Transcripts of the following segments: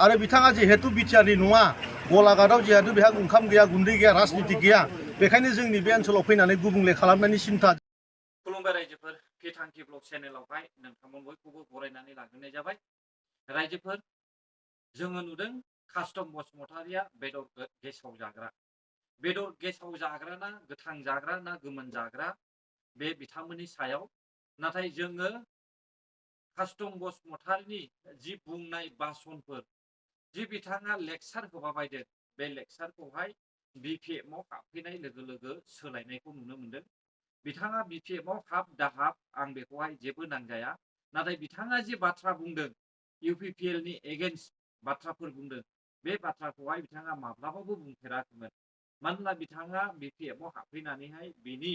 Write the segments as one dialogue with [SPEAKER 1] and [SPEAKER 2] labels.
[SPEAKER 1] आरो बिथाङा जिहेतु बिटिआरनि नङा गलाघाटआव जिहेतु बेहा ओंखाम गैया गुन्दै गैया राजनिति गैया बेखायनो जोंनि बे ओनसोलाव फैनानै गुबुंले खालामनायनि सिन्था।
[SPEAKER 2] खुलुमबाय रायजोफोर केथांखि ब्लग चेनेलावहाय नोंथांमोन बयखौबो बरायनानै लाग्रोनाय जाबाय। रायजोफोर जोङो नुदों कास्टम बसुमतारिया बेदर गेसाव जाग्रा ना गोथां जाग्रा ना गोमोन जाग्रा बे बिथांमोननि सायाव। नाथाय जोङो कास्टम बसुमतारिनि जि बुंनाय बासनफोर जि बिथाङा लेक्सार होबाबायदों बे लेक्सारखौहाय बिपिएफआव हाबफैनाय लोगो लोगो सोलायनायखौ नुनो मोनदों। बिथाङा बिपिएफआव हाब दाहाब आं बेखौहाय जेबो नांजाया, नाथाय बिथाङा जि बाथ्रा बुंदों इउपिपिएलनि एगेन्स्ट बाथ्राफोर बुंदों बे बाथ्राखौहाय बिथाङा माब्लाबाबो बुंफेराखैमोन। मानोना बिथाङा बिपिएफआव हाबफैनानैहाय बिनि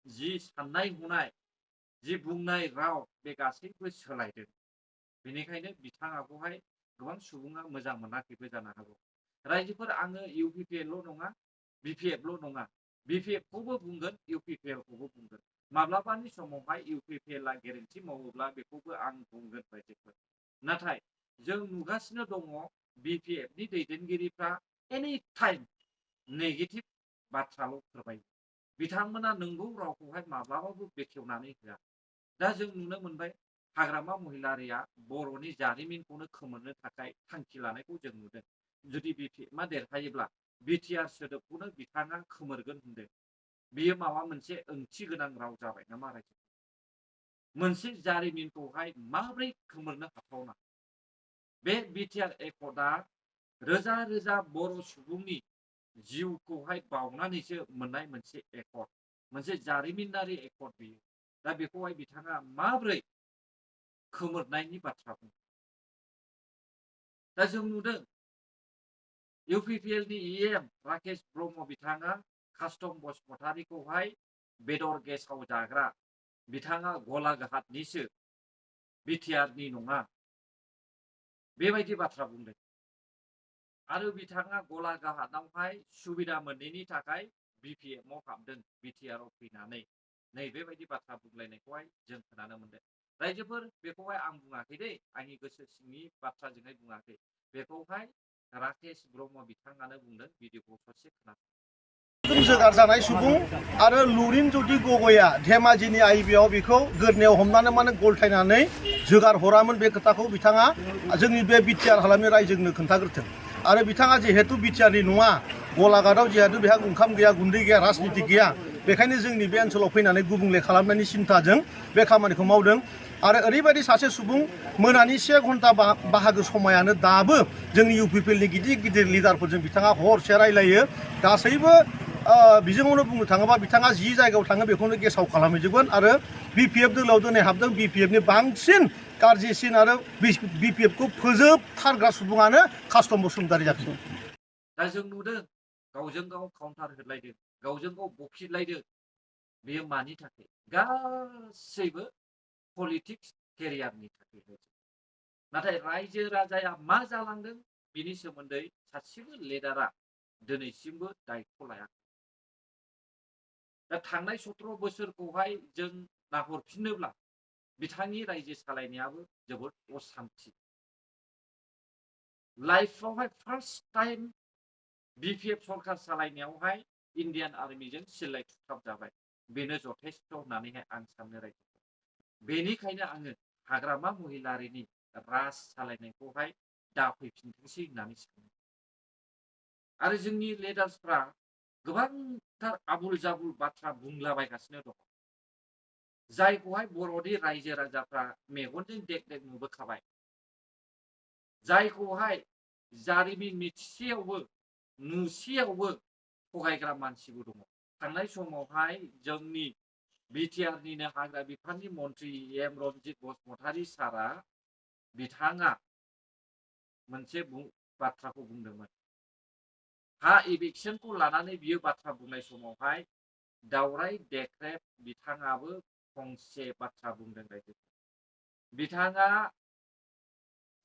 [SPEAKER 2] जि साननाय हनाय जि बुंनाय राव बे गासैबो सोलायदों। बेनिखायनो बिथाङाखौहाय गोबां सुबुङा मोजां मोनाखैबो जानो हागौ। रायजोफोर आङो इउपिपिएलल' नङा बिपिएफल' नङा बिपिएफखौबो बुंगोन इउपिपिएलखौबो बुंगोन। माब्लाबानि समावहाय इउपिपिएलआ गेरेन्टि मावोब्ला बेखौबो आं बुंगोन रायजोफोर। नाथाय जों नुगासिनो दङ बिपिएफनि दैदेनगिरिफ्रा एनि टाइम नेगेटिभ बाथ्राल' फोरमायो। बिथांमोना नंगौ रावखौहाय माब्लाबाबो बेखेवनानै होआ। दा जों नुनो मोनबाय हाग्रामा महिलारिया बर'नि जारिमिनखौनो खोमोरनो थाखाय थांखि लानायखौ जों नुदों। जुदि बिपिएफआ देरहायोब्ला बिटिआर सोदोबखौनो बिथाङा खोमोरगोन होनदों। बियो माबा मोनसे ओंथि गोनां राव जाबाय नामा रायजो? मोनसे जारिमिनखौहाय माबोरै खोमोरनो हाथावना? बे बिटिआर एकर्डआ रोजा रोजा बर' सुबुंनि जिउखौहाय बावनानैसो मोननाय मोनसे एकर्ड, मोनसे जारिमिनारि एकर्ड बियो। दा बेखौहाय बिथाङा माबोरै खोमोरनायनि बाथ्रा बुङो? दा जों नुदों इउपिपिएलनि इएम राकेश ब्रह्म बिथाङा कास्टम बसुमतारिखौहाय बेदर गेसाव जाग्रा, बिथाङा गलाघाटनिसो बिटिआरनि नङा बेबायदि बाथ्रा बुंदों। आरो बिथाङा गलाघाटआवहाय सुबिदा मोनैनि थाखाय बिपिएफआव हाबदों बिटिआरआव फैनानै नै बेबायदि बाथ्रा बुंलायनायखौहाय जों खोनानो मोनदों। रायजोफोर बेखौहाय आं बुङाखै दै, आंनि गोसो सिंनि बाथ्राजोंहाय बुङाखै, बेखौहाय राकेश ब्रह्म बिथाङानो बुंदों। भिडिअखौ ससे खोनासं।
[SPEAKER 1] जोगार जानाय सुबुं आरो लुरिन ज्योति गगैआ धेमाजिनि आइबिआव बेखौ गोदनायाव हमनानै माने गलथायनानै जोगार हरामोन बे खोथाखौ बिथाङा जोंनि बे बिटिआर हालामनि रायजोनो खोन्थाग्रोथों। आरो बिथाङा जिहेतु बिटिआरनि नङा गलाघाटआव जिहेतु बेहा ओंखाम गैया गुन्दै गैया राजनिति गैया बेखायनो जोंनि बे ओनसोलाव फैनानै गुबुंले खालामनायनि सिन्थाजों बे खामानिखौ मावदों। आरो ओरैबायदि सासे सुबुं मोनानि 1 घन्टा बाहागो समायानो दाबो जोंनि इउपिपिएलनि गिदिर गिदिर लिडारफोरजों बिथाङा हरसे रायलायो। गासैबो बिजोङावनो बुंनो थाङोबा बिथाङा जि जायगायाव थाङो बेखौनो गेसाव खालामहैजोबगोन। आरो बिपिएफ दोलोआव दिनै हाबदों बिपिएफनि बांसिन गाज्रिसिन आरो बिपिएफखौ फोजोबथारग्रा सुबुङानो कास्टम बसुमतारि जादों।
[SPEAKER 2] दा जों नुदों गावजों गाव काउन्टार होलायदों, गावजों गाव बखिलायदों। बेयो मानि थाखाय? गासैबो पलिटिक्स केरियारनि थाखाय। नाथाय रायजो राजाया मा जालांदों बिनि सोमोन्दै सासेबो लिडारा दिनैसिमबो दायित्व लायाखै। दा थांनाय 17 बोसोरखौहाय जों नाहरफिनोब्ला बिथांनि रायजो सालायनायाबो जोबोद असान्थि। लाइफआवहाय फार्स्ट टाइम बिपिएफ सरकार सालायनायावहाय इन्डियान आर्मिजों सिलाय सुथाब जाबाय। बेनो जथेस्थ होननानैहाय आं सानो रायजो। बेनिखायनो आङो हाग्रामा महिलारिनि राज सालायनायखौहाय दाफैफिनथोंसै होननानै सानो। आरो जोंनि लिडार्सफ्रा गोबांथार आबुल जाबुल बाथ्रा बुंलाबायगासिनो दङ, जायखौहाय बर'नि रायजो राजाफ्रा मेगनजों देग देग नुबोखाबाय, जायखौहाय जारिमिन मिथिसेयावबो नुसेयावबो थगायग्रा मानसिबो दङ। थांनाय समावहाय जोंनि बिटिआरनिनो हाग्रा बिफाननि मन्त्रि एम रनजित बसुमतारि सारआ बिथाङा मोनसे बाथ्राखौ बुंदोंमोन। हा इभिक्सनखौ लानानै बियो बाथ्रा बुंनाय समावहाय दावराय देख्रेब बिथाङाबो फंसे बाथ्रा बुंदों रायजो। बिथाङा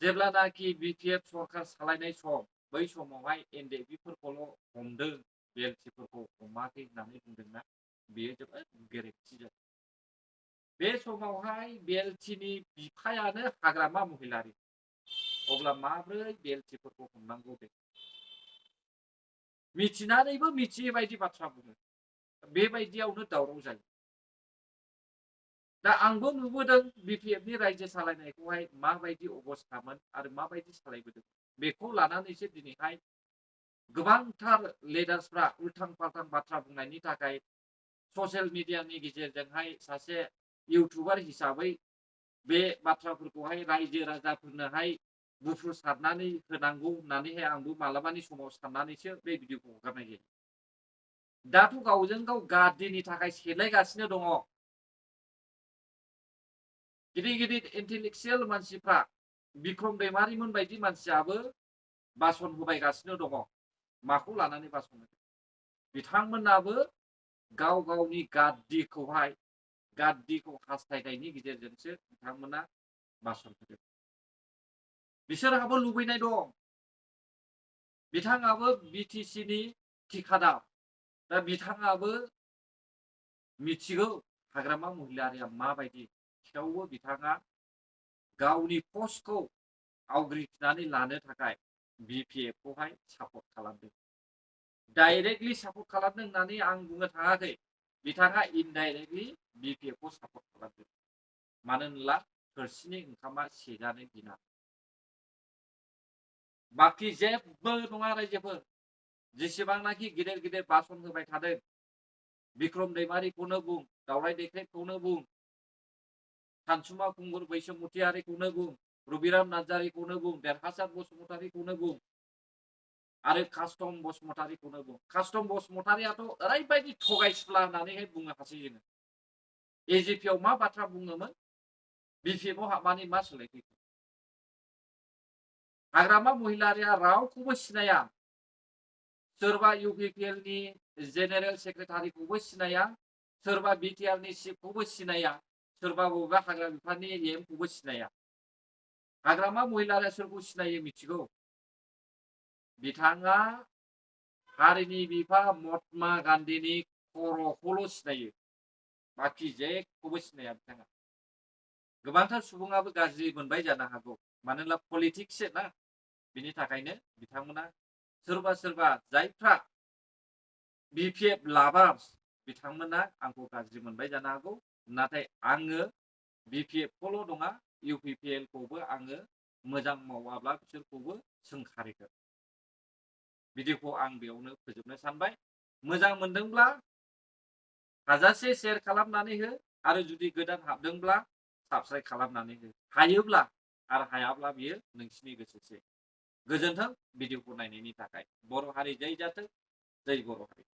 [SPEAKER 2] जेब्लानाखि बिपिएफ सरकार सालायनाय सम बै समावहाय एनडिएफबिफोरखौल' हमदों बिएलटिफोरखौ हमाखै होननानै बुंदोंना, बेयो जोबोद गोरोन्थि जादों। बे समावहाय बिएलटिनि बिफायानो हाग्रामा महिलारि। अब्ला माब्रै बिएलटिफोरखौ हमनांगौ दे मिथिनानैबो मिथियै बायदि बाथ्रा बुङो बेबायदियावनो दावराव जायो दा आंबो नुबोदों बिपिएफनि रायजो सालायनायखौहाय माबायदि अबस्थामोन आरो माबायदि सालायबोदों बेखौ लानानैसो दिनैहाय गोबांथार लिडार्सफ्रा उल्थां फाल्थां बाथ्रा बुंनायनि थाखाय ससियेल मिडियानि गेजेरजोंहाय सासे इउटुबार हिसाबै बे बाथ्राफोरखौहाय रायजो राजाफोरनोहाय गुफुर सारनानै होनांगौ होननानैहाय आंबो मालाबानि समाव साननानैसो बे भिडिअखौ हगारनाय जायो दाथ' गावजों गाव गादिनि थाखाय सेलायगासिनो दङ गिदिर गिदिर इन्टेलेक्सुयेल मानसिफ्रा बिक्रम दैमारिमोन बायदि मानसियाबो भाषण होबायगासिनो दङ माखौ लानानै भाषण होदों बिथांमोनाबो गाव गावनि गादिखौ हास्थायनायनि गेजेरजोंसो बिथांमोना भाषण होदों बिसोरहाबो लुबैनाय दं बिथाङाबो बिटिसिनि थिखादार दा बिथाङाबो मिथिगौ हाग्रामा महिलारिया माबायदि थेवबो बिथाङा गावनि पस्टखौ आवग्रिनानै लानो थाखाय बिपिएफखौहाय सापर्ट खालामदों डाइरेक्टलि सापर्ट खालामदों होननानै आं बुंनो थाङाखै बिथाङा इनडाइरेक्टलि बिपिएफखौ सापर्ट खालामदों मानो होनब्ला थोरसिनि ओंखामा सेजानो गिना बाखि जेबो नङा रायजोफोर जेसेबांनाखि गिदिर गिदिर भाषण होबाय थादों बिक्रम दैमारिखौनो बुं दावराय देख्रेबखौनो बुं सानसुमा खुंगुर बैसोमुतियारिखौनो बुं रबिराम नार्जारिखौनो बुं देरहासार बसुमतारिखौनो बुं आरो कास्टम बसुमतारिखौनो बुं कास्टम बसुमतारियाथ' ओरैबायदि थगायसुला होननानैहाय बुंनो हासै जोङो एजिपिआव मा बाथ्रा बुङोमोन बिपिएफआव हाबनानै मा सोलायफैखो हाग्रामा महिलारिया रावखौबो सिनाया सोरबा इउपिपिएलनि जेनेरेल सेक्रेटारिखौबो सिनाया सोरबा बिटिआरनि चिफखौबो सिनाया सोरबा बबेबा हाग्रा बिफाननि एमखौबो सिनाया हाग्रामा महिलारिया सोरखौ सिनायो मिथिगौ बिथाङा हारिनि बिफा महात्मा गान्धीनि खर'खौल' सिनायो बाखि जेखौबो सिनाया बिथाङा गोबांथार सुबुङाबो गाज्रि मोनबाय जानो हागौ मानोना पलिटिक्ससो ना बिनि थाखायनो बिथांमोना सोरबा सोरबा जायफ्रा बिपिएफ लाभार्स बिथांमोना आंखौ गाज्रि मोनबाय जानो हागौ नाथाय आङो बिपिएफखौल' नङा इउपिपिएलखौबो आङो मोजां मावाब्ला बिसोरखौबो सोंखारिगोन भिडिअखौ आं बेयावनो फोजोबनो सानबाय मोजां मोनदोंब्ला हाजासे शेयार खालामनानै हो आरो जुदि गोदान हाबदोंब्ला साबस्क्राइब खालामनानै हो हायोब्ला आरो हायाब्ला बियो नोंसिनि गोसोसै गोजोन्थों भिडिअखौ नायनायनि थाखाय बर' हारि जै जाथों जै बर' हारि